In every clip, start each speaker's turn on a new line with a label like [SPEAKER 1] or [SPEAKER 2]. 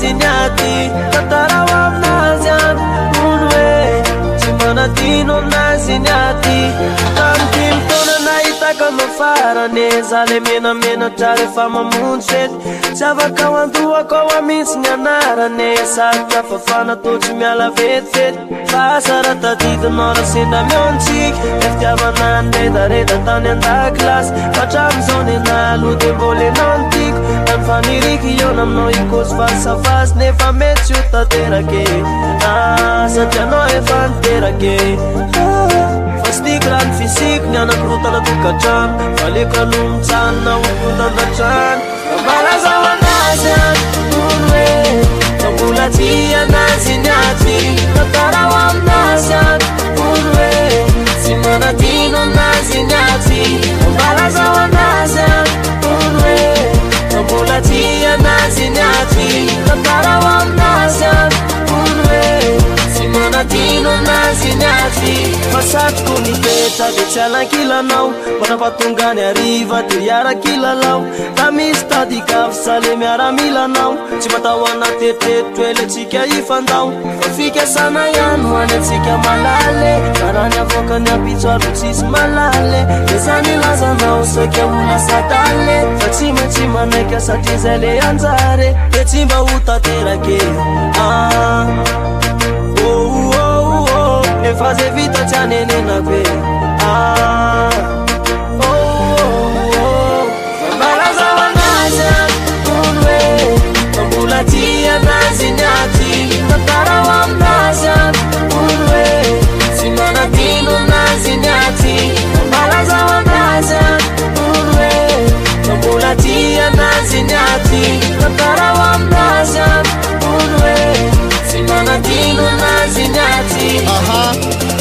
[SPEAKER 1] anazy ny aty. Tantarao aminazy any hono hoe tsy manadino anazy ny aty. Tamin'ny 5 taona nahitako anao farany, za le menamenatra rehefa mamonjy fety. Tsy afaka ao an-dohako ao mihitsy ny anarany, sarotra fafana toa tsy miala vetivety. Fa asa raha tadidinao raha sendra mihaontsika, le fitiavana niredareda tany an-dakilasy. Fa hatramin'izao nenahy aloha dia mbola ianao no tiako, na ny faniriako hihaona aminao hikôzy fasafasy, nefa mety tsy ho tanteraka e. Ah, satria anao efa niteraka e. Ah, fa tsy tiako raha ny fisiako ny hanakorontana tokantrano, fa aleoko aloha mijanona ho mpiondana hatrany. Mba lazao anazy any hono hoe fa mbola tia anazy ny aty. Tantarao aminazy any hono hoe tsy manadino anazy ny aty. Mba lazao anazy any hono hoe fa mbola tia anazy ny aty. Tantarao aminazy any hono hoe tsy manadino anazy ny aty. Fa satriko mipetra dia tsy alankilanao, mandra-pahatonga ny hariva dia hiara-kilalao. Raha misy tady gafy le miaramilanao, tsy mba anaty eritreritro ela tsika hifandao. Fa fikasana ihany ho any antsika malale, fa raha ny avoaka ny ampitso aloha tsisy malale. De zany ilazanao saika ho lasa dale, fa tsy maintsy manaika satria zay le anjare, de tsy mba ho tanteraka e. Ah, oh, oh, oh, efa zay vita tsy anenenako e. Ah, oh, oh, oh. Mba lazao anazy any hono hoe fa mbola tia anazy ny aty. Tantarao aminazy any hono hoe tsy manadino anazy ny aty. Mba lazao anazy any hono hoe fa mbola tia anazy ny aty. Tantarao aminazy any hono hoe tsy manadino anazy ny aty.
[SPEAKER 2] Aha,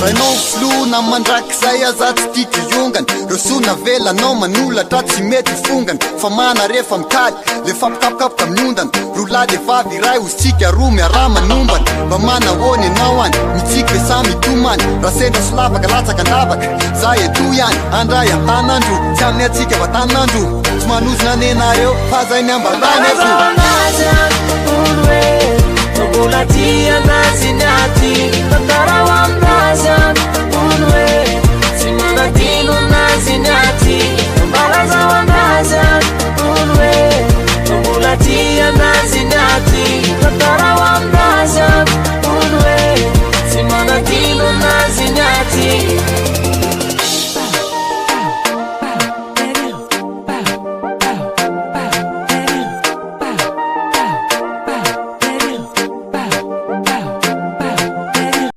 [SPEAKER 2] rainao filoha mandrakizay aza tsy tiako iongany. Reo soa navelanao manolatra tsy mety fongany. Fa mana rehefa mikaly le fampikapokapoka miondana. Roa lahy de vavy iray ozintsika roa miaraha manombana. Mba manahoana ianao any, mitsiky ve sa mitomany? Raha sendra solavaka latsaka andavaka, za eto ihany andray antanandro. Tsy amin'ny atsika fa tanandro, tsy manozona nenareo fa zay ny ambatany
[SPEAKER 1] Lazao
[SPEAKER 2] eto.
[SPEAKER 1] anazy any hono hoe fa mbola tia anazy ny aty.